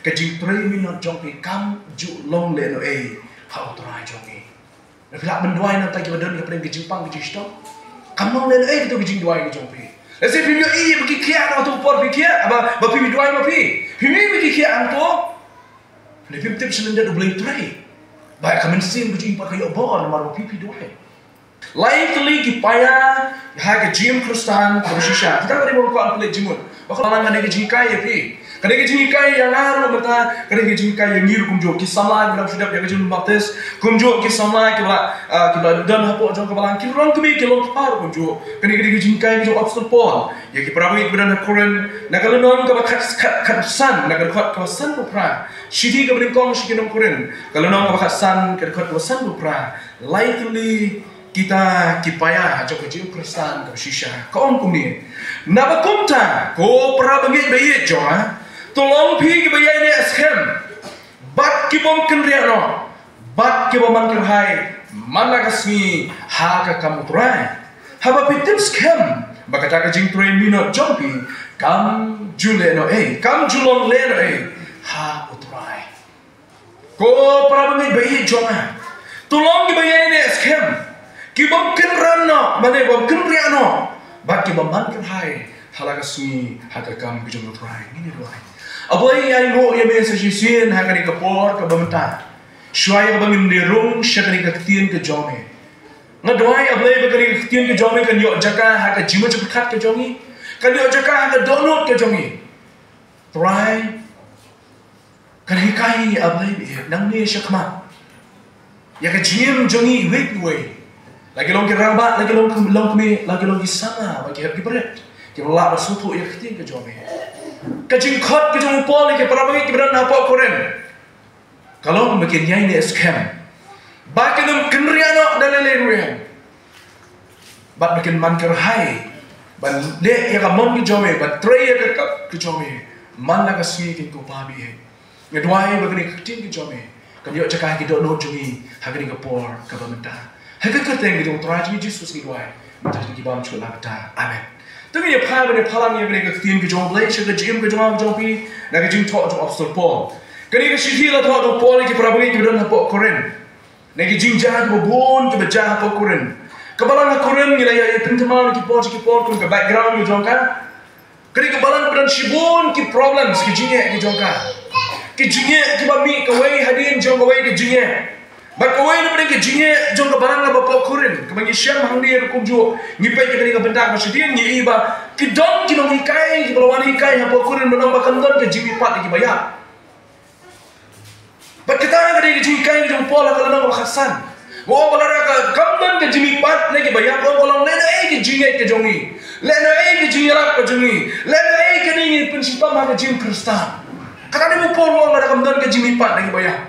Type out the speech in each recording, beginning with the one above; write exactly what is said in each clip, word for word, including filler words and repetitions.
Ka jingtrei minot jong phi kam ju long lehnohei ha u Trai jong ngi. Phi lah ban duwai na ka bynta kiba don hapdeng ka jingpang ka jingshitom. Kam long lehnohei kato ka jingduwai ka jong phi. Lehse phim ïohi ba ki khiah na kato ka por phi khiah, ba, ba phi duwai ma phi. Phim ïohi ba ki khiah hangto. Lehse phim tip shalyndet U Blei U Trai. Ba ka mynsiem ka jong phi pat ka ïoh bor namar ba phi phi duwai. Lai tylli ki paia ha ka jingim Khristan kaba shisha. Kita ka dei ba kwah pynleit jingmut. Ba ka long kane ka jinghikai ïa phi. Kane ka jinghikai ïa nga ruh mynta, kane ka jinghikai ïa ngi ruh kumjuh. Ki samla kiba dang shu dep ïa ka jingbaptis, kumjuh ki samla kiba, ah, kiba don hapoh jong ka balang, ki longkmie ki longkpa ruh kumjuh. Kane ka dei ka jinghikai ka jong u Apostol Paul ïa ki para bangeit kiba don ha Korinth, na ka lynnong kaba khat, khat, khatsan, na ka dkhot kaba sanphew phra. Shithi kaba nyngkong sha ki nong Korinth, ka lynnong kaba khatsan, ka dkhot kaba sanphew phra. Lai tylli kita ki paia ha jong ka jingim Khristan kaba shisha. Ka ong kumne: Naba kumta, ko para bangeit ba ïeit jong nga, to long phi kiba ïaineh skhem, bad ki bym kynriah noh, bad ki bym man kyrhai man la ka sngi ha ka kam U Trai. Haba phi tip skhem ba kata ka jingtrei minot jong phi kam ju lehnohei, kam ju long lehnohei ha U Trai. Ko para bangeit ba ïeit jong nga, to long kiba ïaineh skhem, ki bym kynran noh, mane bym kynriah noh, bad ki bym man kyrhai ha la ka sngi ha ka kam ka jong U Trai. Ngin ïa duwai. A Blei, ngi ainguh ïa me sa shisien ha kane ka por kaba mynta. Shuwa ïa kaba ngin ïa rung sha kane ka ktien ka jong me, nga duwai, A Blei, ba kane ka ktien ka jong me kan ïoh jaka ha ka jingmynjur ka jong ngi, kan ïoh jaka ha ka dohnud ka jong ngi. Trai, kan hikai, A Blei, nangne shakhmat ïa ka jingim jong ngi iwei pa iwei. La ki long ki rangbah, la ki long ki longkmie, la ki long ki samla bad ki hep ki barit, kiba lah ban sngewthuh ïa ka ktien ka jong me. Ka jingkhot ka jong u Paul ïa ki para bangeit kiba don hapoh Korinth, ka long ba kin ïaineh skhem, ba kin ym kynriah noh da lei lei ruh em, bad ba kin man kyrhai ban leh ïa ka mon ka jong me, ban trei ïa ka kam ka jong me man la ka sngi, ko Pa baieit. Nga duwai ba kane ka ktien ka jong me kan ïoh jaka ha ki dohnud jong ngi ha kane ka por kaba mynta. Ha ka kyrteng ka jong U Trai jong ngi Jisu ngi duwai, mynta ki bym shu lap ta. Amen. Te ngin ïa phai ban ïa phalang ïa kane ka ktien ka jong U Blei sha ka jingim ka jong nga ka jong phi, na ka jingthoh jong u Apostol Paul. Kane ka shithi la thoh da u Paul ïa ki para bangeit kiba don hapoh Korinth. Na ki jingjia kiba bun kiba jia hapoh Korinth. Ka balang ha Korinth, ngi la ïa, ïa pynthymmai na ki por sha ki por kum ka background ka jong ka. Ka dei ka balang ba don shibun ki problems, ki jingeh ki jong ka. Ki jingeh kiba mih kawei hadien jong kawei ka jingeh. Bad kawei na pdeng ka jingeh jong ka balang hapoh Korinth, kaba ngi shem hangne ruh kumjuh, ngi peit ïa kane ka bynta kaba shadien, ngi ïohi ba ki don ki nonghikai kiba la wan hikai hapoh Korinth, ba long ba kam don ka jingmihpat ïa kiba ïap. Bad kata ka dei ka jinghikai ka jong u Paul ha ka lynnong kaba khatsan. U ong ba lada ka kam don ka jingmihpat na kiba ïap, u ong ka long lehnohei ka jingngeit ka jong ngi, lehnohei ka jingïarap ka jong ngi, lehnohei kane ngi pynshitom ha ka jingim Khristan. Kata dei u Paul u ong lada kam don ka jingmihpat na kiba ïap.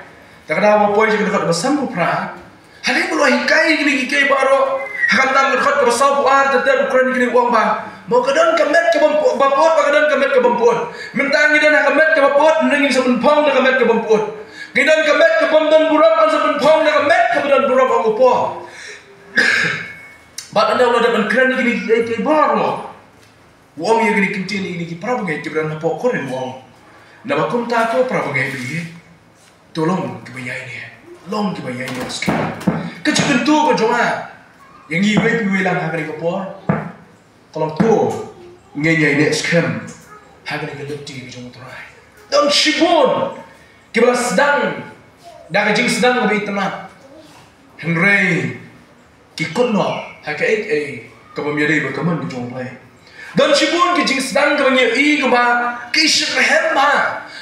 Te kata ba poi sha ka dkhot ba sanphew phra. Hadien ba la hikai kine kiei kiei baroh, ha ka lynnong ka dkhot kaba sawphew ar, te u kren kine u ong ba, mo ka don ka met kaba pud, ba ka don ka met kaba pud. Mynta ngi don ha ka met kaba pud, hynrei ngin sa pynphong da ka met kaba pud. Ngi don ka met kaba don burom, ngan sa pynphong da ka met kaba don burom, ong u Paul. Bad ynda u la dep ban kren kine kiei kiei baroh, u ong ïa kine ki ktien ïa kine ki para bangeit kiba don hapoh Korinth, u ong, naba kumta ko para bangeit ba ïeit, to long kiba ïaineh, long kiba ïaineh skhem. Ka jingkyntu ka jong nga ïa ngi iwei pa iwei lang ha kane ka por, ka long to ngin ïaineh skhem ha kane ka lynti ka jong u Trai. Don shibun kiba la sdang da ka jingsdang kaba itynnad, hynrei ki kut noh ha kaei kaei kaba ym ïadei bad ka mon ka jong u Blei. Don shibun ki jingsdang kaba ngi ïohi kaba ki shitrhem bha,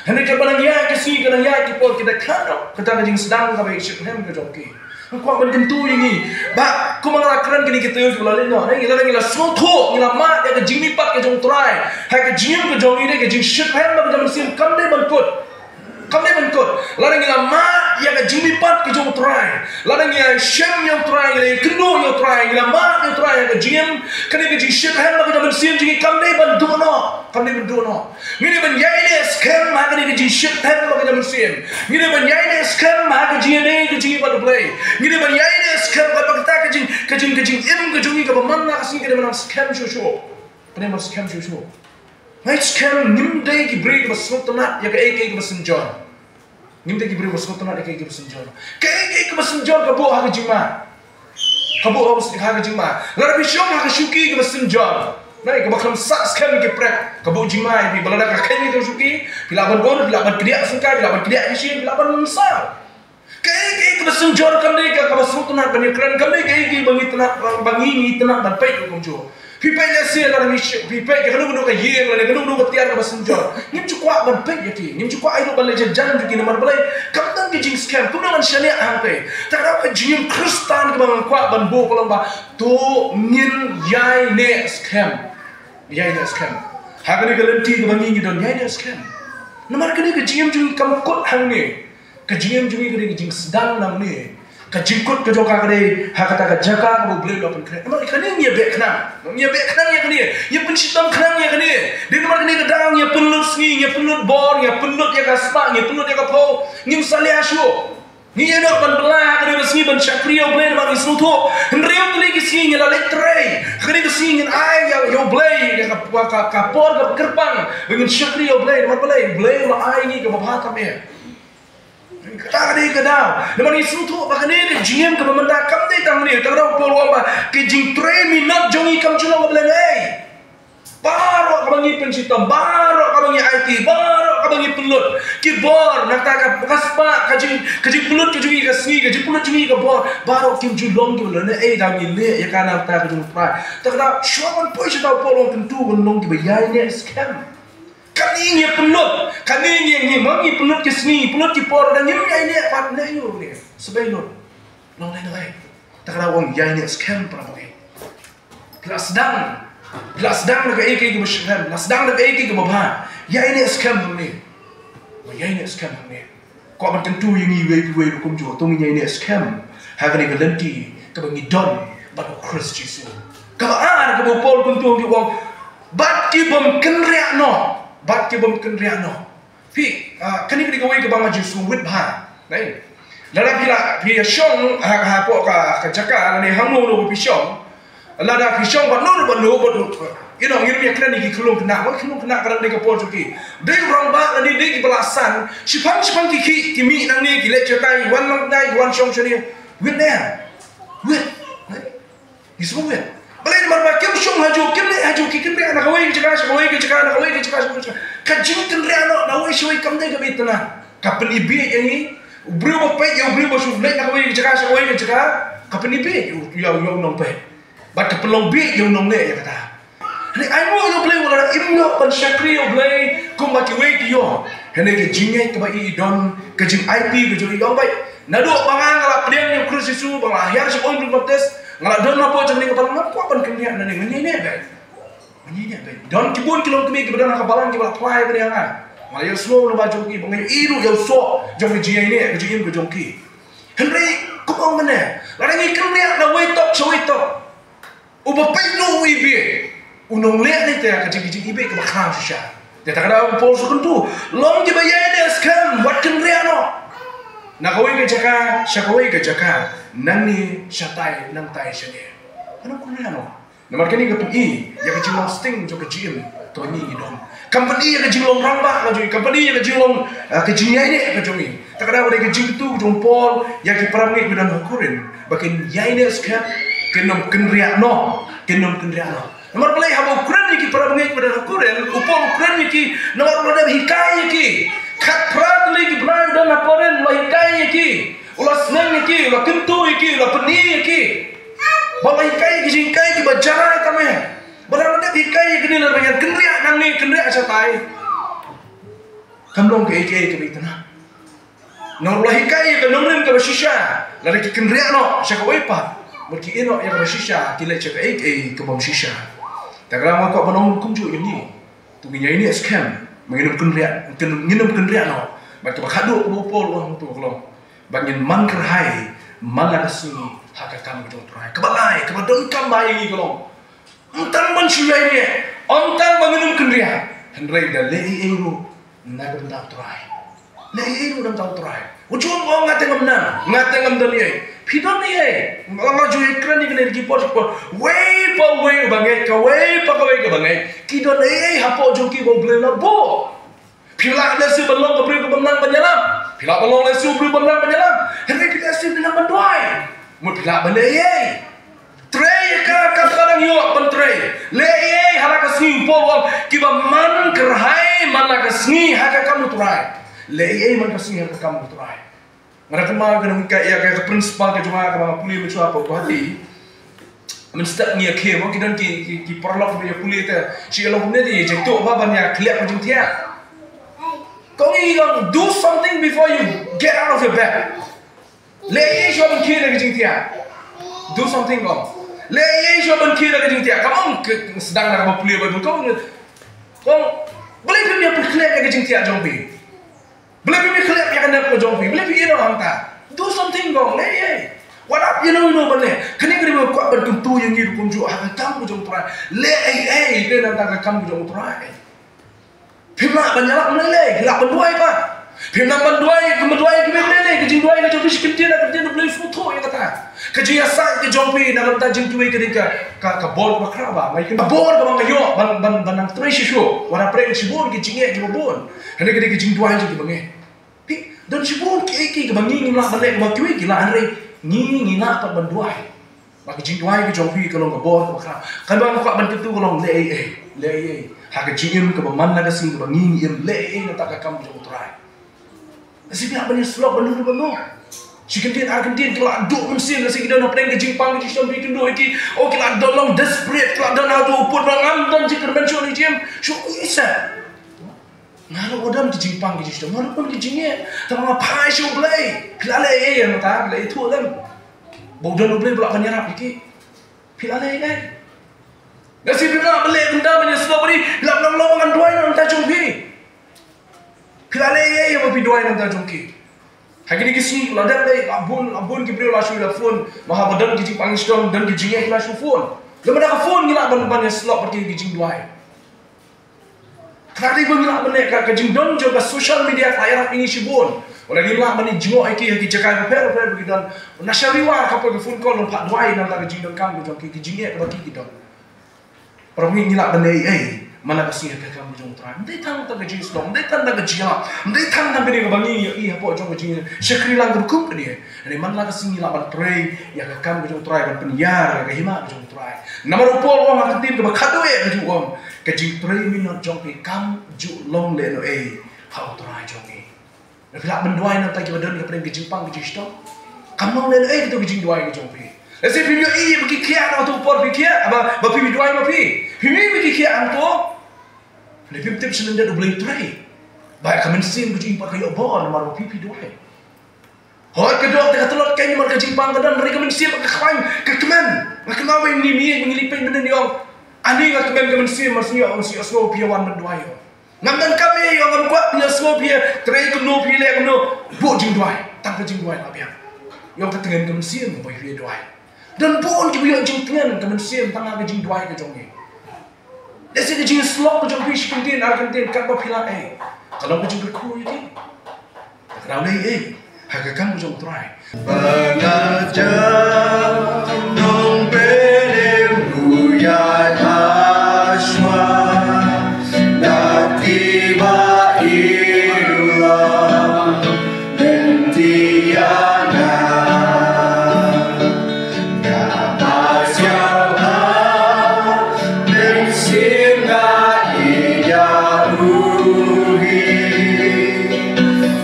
hynrei katba nang ïaid ki sngi, ka nang ïaid ki por, ki da khlad noh kata ka jingsdang kaba ki shitrhem ka jong ki. Nga kwah ban kyntu ïa ngi ba kumba nga la kren kine ki taïew kiba la leit noh, ngi la, ngi la sngewthuh, ngi la mad ïa ka jingmihpat ka jong u Trai ha ka jingim ka jong ngi, ne ka jingshitrhem ba ka jong mynsiem kam dei ban kut. Kam dei ban kut. Lada ngi la mad ïa ka jingmihpat ka jong u Trai, lada ngi la shem ïa u Trai, ngi la ïakynduh ïa u Trai, ngi la mad ïa u Trai ha ka jingim, kane ka jingshitrhem ba ka jong mynsiem jong ngi kam dei ban duh noh. Kam dei ban duh noh. Ngi dei ban ïaineh skhem ha kane ka jingshitrhem ba ka jong mynsiem. Ngi dei ban ïaineh skhem ha ka jingïadei ka jong ngi bad u Blei. Ngi dei ban ïaineh skhem ba kata ka jing, ka jing, ka jingim ka jong ngi kaba man la ka sngi ka dei ban nang skhem shuh shuh. Ka dei ban skhem shuh shuh. Ngi skhem, ngim dei ki briew kiba sngewtynnat ïa kaei kaei kaba synjor. Ngim dei ki briew kiba sngewtynnat ïa kaei kaei kaba synjor. Kaei kaei kaba synjor ka buh ha ka jingma. Ka buh ha ka jingma. Lada phi shong ha ka shuki kaba synjor, nai kaba khlem sah skhem ki prek, ka buh jingma ïa phi. Ba lada ka kheiñ ïa ka shuki, phi lah ban ur, phi lah ban kdiah syngkai, phi lah ban kdiah ki shin, phi lah ban saw. Kaei kaei kaba synjor kam dei ka kaba sngewtynnat ban ïakren, kam dei kaei kaei ba ngi tynnat, ba ngi, ngi tynnat ban peit ruh kumjuh. Phi peit lehse lada phi sh-, phi peit ïa kano kano ka ïing lane kano kano ka tiar kaba synjor, ngim ju kwah ban peit ïa ki, ngim ju kwah ai ruh ban leit jan jan ïa ki namar balei? Kam don ka jingskhem, kumno ngan shaniah hangtei? Te ka dei ka jingim Khristan kaba ngan kwah ban buh ka long ba to ngin ïaineh skhem. Ïaineh skhem. Ha kane ka lynti kaba ngi ngi don, ïaineh skhem. Namar kane ka jingim jong ngi kam kut hangne. Ka jingim jong ngi ka dei ka jingsdang nangne. Ka jingkut ka jong ka ka dei ha kata ka jaka kaba U Blei u la pynkhreh. Namar kane ngi ïa beh khnang. Ngi ïa beh khnang ïa kane. Ïa pynshitom khnang ïa kane. Dei namar kane ka daw ngi ïa pynlut sngi, ngi ïa pynlut bor, ngi ïa pynlut ïa ka spah, ngi ïa pynlut ïa ka phew. Ngim salia shuh. Ngi ïa noh ban bylla ha kane ka sngi ban shakri ïa U Blei namar ngi sngewthuh. Hynriew tylli ki sngi ngi la leit trei. Kane ka sngi ngin ai ïa, ïa U Blei ïa ka, ka, ka por kaba kyrpang ba ngin shakri ïa U Blei namar balei? U Blei u la ai ngi kaba bha tam eh. Kata ka dei ka daw. Namar ngi sngewthuh ba kane ka jingim kaba mynta kam dei tang kane. Tang da u Paul u ong ba ka jingtrei minot jong ngi kam ju long kaba lei. Baroh kaba ngi pynshitom, baroh kaba ngi aiti, baroh kaba ngi pynlut, ki bor, nangta ka, ka spah, ka jing, ka jingpynlut ka jong ngi ka sngi, ka jingpynlut jong ngi ka bor, baroh kim ju long kiba lei. Ei, daw ngi leh ïa ka nangta ka jong U Trai. Te ka daw shuwa ban poi sha daw Paul u ong kyntu ban long kiba ïaineh skhem. Kane ngi pynlut, kane ngi, ngi, ma ngi pynlut ki sngi, pynlut ki por, da ngim ïaineh pat ne ïu ne. Sbei lut. Long dei dei. Te ka daw ong ïaineh skhem para bangeit. Phi la sdang. Phi la sdang da kaei kaei kaba skhem. La sdang da kaei kaei kaba bha. Ïaineh skhem hangne. Ba ïaineh skhem hangne. Kwah ban kyntu ïa ngi iwei pa iwei ruh kumjuh. To ngin ïaineh skhem ha kane ka lynti kaba ngi don bad U Khrist Jisu. Kaba ar kaba u Paul kyntu ha ki ong, bad ki bym kynriah noh. Bad ki bym kynriah noh. Phi, ah, kane ka dei kawei kaba nga ju sngewwit bha. Nai. Lada phi la, phi ïa shong ha, hapoh ka, ka jaka lane hangno hangno ba phi shong. Lada phi shong bad no bad no bad no. You know, ngin ïa kren ïa ki khyllung khynnah, wat khyllung khynnah ka dang dei ka por jong ki. Dei u rangbah lane dei kiba la san, shiphang shiphang ki khih, ki mih nangne, ki leit shatai, wan nangne, wan shong shane. Wit ne. Wit. Ngi sngewwit. Balei? Namar ba kim shong hajuh, kim leit hajuh, ki kynriah na kawei ka jaka sha kawei ka jaka, na kawei ka jaka sha kawei ka jaka. Ka jingkynriah noh na wei sha wei kam dei kaba itynnad. Ka pyni bieit ïa ngi. U briew ba peit ïa u briew ba shu leit na kawei ka jaka sha kawei ka jaka, ka pyni bieit ïa u, ïa u, ïa u nongpeit. Bad ka pynlong bieit ïa u nongleh ïa kata. Hynrei ai nguh ïa U Blei ba lada im ïoh ban shakri ïa U Blei kumba kiwei ki ïoh, hynrei ka jingngeit kaba i i don, ka jingaiti ka jong i i ong beit. Naduh ba nga nga la pdiang ïa U Khrist Jisu, ba nga la hiar sha ka um jong u baptis, nga la don hapoh jong kane ka balang, ngam kwah ban kynriah nangne, nga ïaineh beit. Nga ïaineh beit. Don ki bun ki longkmie kiba don ha ka balang kiba la phla ïa kane ha nga. Nga la ïohsngew lyngba jong ki ba nga ïohi ruh ïa u soh jong ka jingïaineh, ka jingim ka jong ki. Hynrei kumba ong mynne, lada ngi kynriah na wei tok sha wei tok, uba peit ruh u ibeiñ. U nongleh ne te ka jing, ka jingibeiñ kaba khraw shisha. Te ta ka daw u Paul u kyntu, long kiba ïaineh skhem, wat kynriah noh. Na kawei ka jaka sha kawei ka jaka, nangne shatai, nangtai shane. Wat kynriah noh. Namar kane ka pyni ïa ka jinglong sting jong ka jingim kaba ngi ngi don. Kam pyni ïa ka jinglong rangbah ka jong ngi, kam pyni ïa ka jinglong, ah, ka jingïaineh ka jong ngi. Ta ka daw ka dei ka jingkyntu jong u Paul ïa ki para bangeit ba don ha Korinth ba kin ïaineh skhem, kin ym kynriah noh, kin ym kynriah noh. Namar balei haba u kren ïa ki para bangeit ba don ha Korinth, u Paul u kren ïa ki namar u la dep hikai ïa ki. Khatphra tylli ki bnai u don ha Korinth u la hikai ïa ki, u la sneng ïa ki, u la kyntu ïa ki, u la pyni ïa ki. Ba u la hikai ïa ki jinghikai kiba jai tam eh. Ba la dep hikai ïa kine, lada ngan kynriah nangne, kynriah shatai, kam long kaei kaei kaba itynnad. Namar u la hikai ïa ka nongrim kaba shisha, lada ki kynriah noh sha kawei pat, bad ki ïeh noh ïa kaba shisha, ki leit sha kaei kaei kabym shisha. Ta ka daw nga kwah ban ong kumjuh ïa ngi. To ngin ïaineh skhem, ba ngin ym kynriah, ngin ym kynriah noh. Bad kaba khatduh kaba u Paul u ong, to ka long ba ngin man kyrhai man la ka sngi ha ka kam ka jong u Trai. Kaba lai, kaba donkam bha ïa ngi ka long, ym tang ban shu ïaineh, ym tang ba ngin ym kynriah, hynrei da leh ei ei ruh na ka bynta u Trai. Leh ei ei ruh na ka bynta u Trai. Wat ju ong, nga te ngam nang, nga te ngam don ei ei. Phi don ei ei? Nga ju ïakren ïa kane ki por ki por. Wei pa wei ba ngeit, kawei pa kawei kaba ngeit. Ki don ei ei hapoh jong ki ba U Blei u la buh. Phi lah lehse ban long ka briew kaba nang ban ïalam. Phi lah ban long lehse u briew ba nang ban ïalam. Hynrei phi lehse phi nang ban duwai. Mut phi lah ban leh ei ei. Trei ïa ka kam ba dang ïoh ban trei. Leh ei ei ha la ka sngi, u Paul u ong, kiba man kyrhai man la ka sngi ha ka kam U Trai. Leh ei ei man ka sngi ha ka kam U Trai. Nga da kynmaw ka nonghikai ïa ka, ka principal ka jong nga kaba nga pule mynshwa hapoh Guwahati. Mynstep ngi ïa khie mo, ki don ki, ki, ki paralok ba ïa pule te. Shi ïa long kumne te, ïa jingtuh ba ban ïa khleh ka jingthiah. Ka ong ïa ngi, do something before you get out of your bed. Leh ei ei shuwa ban khie na ka jingthiah. Do something, ka ong. Leh ei ei shuwa ban khie na ka jingthiah. Kam ong ka sdang na kaba pule Baibl, ka ong, ka ong, balei phim ïa pyrkhleh ïa ka jingthiah jong phi? Balei phim ïa khleh ïa ka nep ka jong phi? Balei phi ïeh noh hangta? Do something, ka ong, leh ei ei. Wat ap ïa no ïa no ban leh. Kane ka dei ba kwah ban kyntu ïa ngi ruh kumjuh ha ka kam ka jong U Trai. Leh ei ei, leh na ka bynta ka kam ka jong U Trai. Phim lah ban ïalap, leh ei ei. Phim lah ban duwai pat. Phim lah ban duwai, phim lah ban duai, phim leh ei ei. Ka jingduwai ka jong phi shi kyntien, kyntien U Blei u sngewthuh ïa kata. Ka jingïasaid ka jong phi na ka bynta jingduwai ka dei ka, ka, ka bor kaba khraw ba. Ka bor kaba nga ïoh ban, ban, ban nang trei shisha. Wat la pyrshah shibun ki jingeh kiba bun. Kane ka dei ka jingduwai jong kiba ngeit. Phi, don shibun kiei kiei kiba ngi ngim lah ban leh, kiba kiwei ki lah, hynrei ngi, ngi lah pat ban duwai. Ba ka jingduwai ka jong phi ka long ka bor kaba khraw. Kaba nga kwah ban kyntu ka long leh ei ei, leh ei ei. Ha ka jingim kaba man la ka sngi kaba ngi ngi im, leh ei ei na ka bynta ka kam ka jong U Trai. Lehse phi lah ban ïasyllok ban dur ban noh. Shi kyntien ar kyntien ki la duh mynsiem, lehse ki don hapdeng ka jingpang ka jingshitom, phi kynduh ïa ki. Oh, ki la don long desperate, ki la don haduh u pud ba ngam don jingkyrmen shuh na ka jingim. Shu ïa sa. Nga ruh nga don ki jingpang ki jingshitom, nga ruh nga don ki jingeh. Tangba nga phai sha U Blei. Phi la leh ei ei ïa nga, phi la ïathuh lem. Ba u don U Blei ba lah ban ïarap ïa ki. Phi la leh ei ei? Lehse phim lah ban leh kumta, ban ïasyllok bad i, phi lah ban ong, Lord, ngan duwai na ka bynta jong phi. Phi la leh ei ei haba phi duwai na ka bynta jong ki? Ha kine ki sngi la dep lei, la bun, la bun ki briew la shu ïa phone. Ba haba don ki jingpang jingshitom, don ki jingeh, ki la shu phone. Lymda ka phone ngi lah ban, ban ïasyllok bad ki, ki jingduwai. Kata ka dei ba ngi lah ban leh, ka, ka jingdon jong ka social media ka la ïarap ïa ngi shibun. Wat la ngi lah ban ïa jngoh ïa ki ha ki jaka bapher bapher ba ki don. Na sha Ri War ka poi ka phone call, long pat duwai na ka bynta ka jingdonkam ka jong ki, ki jingeh kaba ki, ki don. Para ngi, ngi lah ban leh ei ei man la ka sngi ha ka kam ka jong U Trai. Ym dei tang tang ka jingsdom, ym dei tang tang ka jingïalap, ym dei tang tang kane kaba ngi ïohi hapoh jong ka jingshakri lang kaba kum kane. Hynrei man la ka sngi ngi lah ban trei ïa ka kam ka jong U Trai, ban pynïar ïa ka hima ka jong U Trai. Namar u Paul u ong ha ka ktien kaba khatduh, eh, ka ju ong, ka jingtrei minot jong phi kam ju long lehnohei ha U Trai jong ngi. Phi lah ban duwai na ka bynta kiba don hapdeng ka jingpang ka jingshitom? Kam long lehnohei kato ka jingduwai ka jong phi? Lehse phim ïohi ba ki khiah, na kato ka por phi khiah, ba, ba phi duwai ma phi. Phim ïohi ba ki khiah hangto. Hynrei phim tip shalyndet U Blei u trei. Ba ka mynsiem ka jong u pat ka ïoh bor namar ba phi, phi duwai. Hooid, ka doh te ka tlot kein namar ka jingpang ka don, hynrei ka mynsiem ka khlaiñ, ka kmen. Nga kynmaw ba ngi mih, ngi leit peit mynnin, ïa ong, ani nga kmen ka mynsiem, mar shu ïoh, shu ïohsngew phi ïa wan ban duwai, ïa ong. Ngam donkam ei ei, ïa ong, ngam kwah phi ïohsngew, phi ïa trei kumno, phi ïa leh kumno. Buh jingduwai, tang ka jingduwai la biang. Ïa ong, ka tngen ka mynsiem ba phi ïa duwai. Don bun kiba ïoh jingtngen ka mynsiem tang ha ka jingduwai ka jong ngi. Lehse ka jingïasyllok ka jong phi shi kyntien ar kyntien katba phi lah, eh, ka long ka jingkyrkhu ïa ki. Ka dei ei ei ha ka kam ka jong U Trai. Ba nga jam nongpynim u ïaid hashwa, da ki ba i ruh long lynti ïa nga. Nga pasiaw ha mynsiem nga ïa u hi.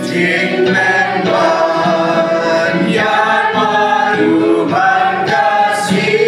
Jingkmen ban ïa ma u ban ka si.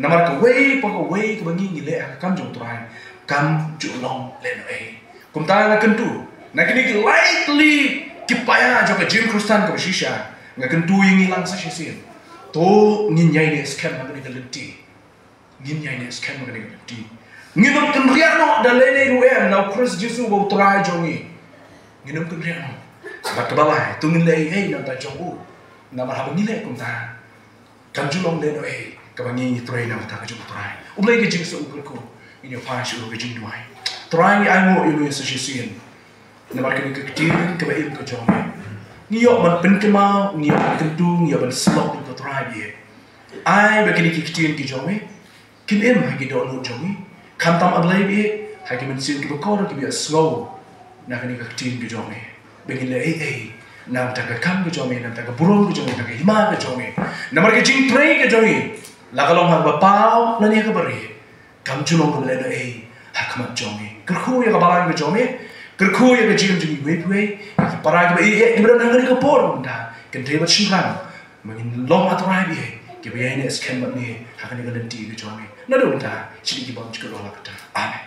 Namar kawei pa kawei kaba ngi ngi leh ha ka kam jong U Trai kam ju long lehnohei. Kumta nga kyntu na kine ki lai tylli ki paia jong ka jingim Khristan kaba shisha, nga kyntu ïa ngi lang sa shisien. To ngin ïai neh skhem ha kane ka lynti. Ngin ïai neh skhem ha kane ka lynti. Ngin ym kynriah noh da lei lei ruh em na U Khrist Jisu uba U Trai jong ngi. Ngin ym kynriah noh. Bad kaba lai, to ngin leh ei ei na bynta jong u. Namar haba ngi leh kumta, kam ju long lehnohei kaba ngi ngi trei na ka bynta ka jong U Trai. U Blei ka jingsngew kyrkhu. Ngin ïa phai sha u ka jingduwai. Trai, ngi ainguh ïa ngi sa shisien. Namar kane ka ktien kaba im ka jong ngi, ngi ïoh ban pynkynmaw, ngi ïoh ban kyntu, ngi ïoh ban sngewthuh, ko Trai, bad ai ba kine ki ktien ki jong ngi kin im ha ki dohnud jong ngi. Khamtam, A Blei, bad ha ki mynsiem kiba kordor kiba ïohsngew na kane ka ktien ka jong ngi, ba ngin leh ei ei na bynta ka kam ka jong ngi, na bynta ka burom ka jong ngi, na bynta ka hima ka jong ngi. Namar ka jingtrei ka jong ngi, la ka long ha kaba paw lane ha kaba rieh, kam ju long kaba lehnohei ha khmat jong ngi. Kyrkhu ïa ka balang ka jong ngi, kyrkhu ïa ka jingim jong ngi iwei pa iwei, ïa ki para kiba ïeit kiba don ha kane ka por, kumta kynthei bad shynrang, ba ngin long, A Trai, bad kiba ïai neh skhem bad ngi ha kane ka lynti ka jong ngi. Naduh mynta sha ki bymjukut la katta. Amen.